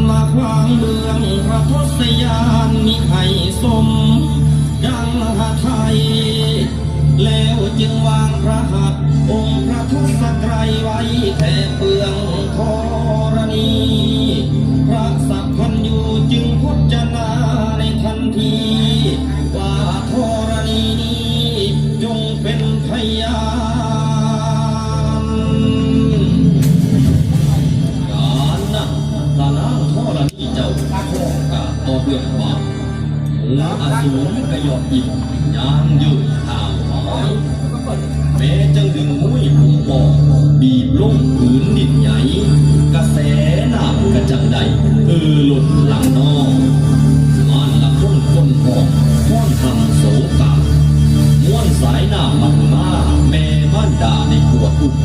ມາຂວາງເບື້ອງພະທົດສະຍານມິໃຫ້ສົມດັ່ງຫະໄທ ແລ້ວຈຶ່ງວາງພະຫັດອົງພະທົດສະໄກໄວ້ແຖບເບື້ອງທໍລະນີ. ພະສັບພັນຍູຈຶ່ງພົດຈະນາໃນທັນທີ ວ່າທໍລະນີນີ້ຈົ່ງເປັນພະຍານ. ການນະ ພະນາງທໍລະນີເຈົ້າ ຂໍກາບຕໍ່ເບື້ອງບາງ ໝູ່ອະສູນກະຍອດອິນຍ່າງເຍີ້ນ ແມ່ຈັ່ງດຶງງຸ້ຍຜົມປອງ ບີບລົງພື້ນດິນໃຫຍ່ ກະແສນ້ຳກະຈັ່ງໄດ້ເອີ່ລົ້ນຫຼັງນອງ ມານລະຄົນຄົນຮ້ອງ ຟ້ອນຮຳໂສກາ ມ່ວນສາຍນ້ຳມະຫຶມາ ແມ່ມານດາໄດ້ກວດອຸ້ມ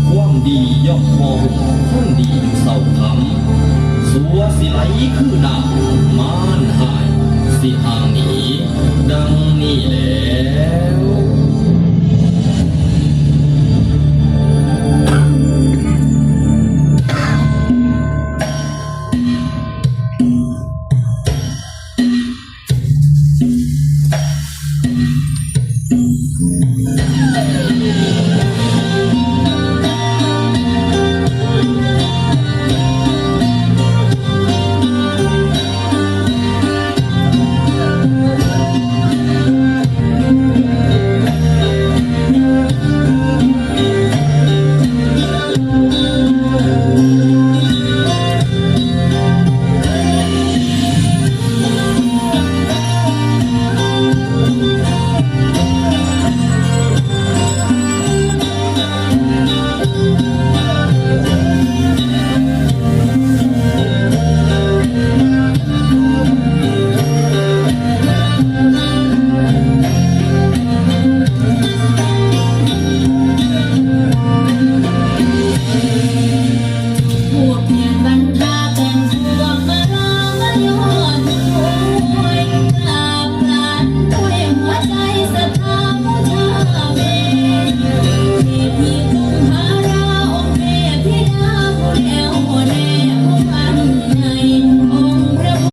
ຄວາມດີຍ່ອມຫໍ່ຫຸ້ມ ຄົນດີຢູ່ເຊົາຄ່ຳ ຊົ່ວຊິໄຫຼຄືນ້ຳ ມານຮ້າຍຊິຫ່າງໜີ ດັ່ງນີ້ແລ້ວ.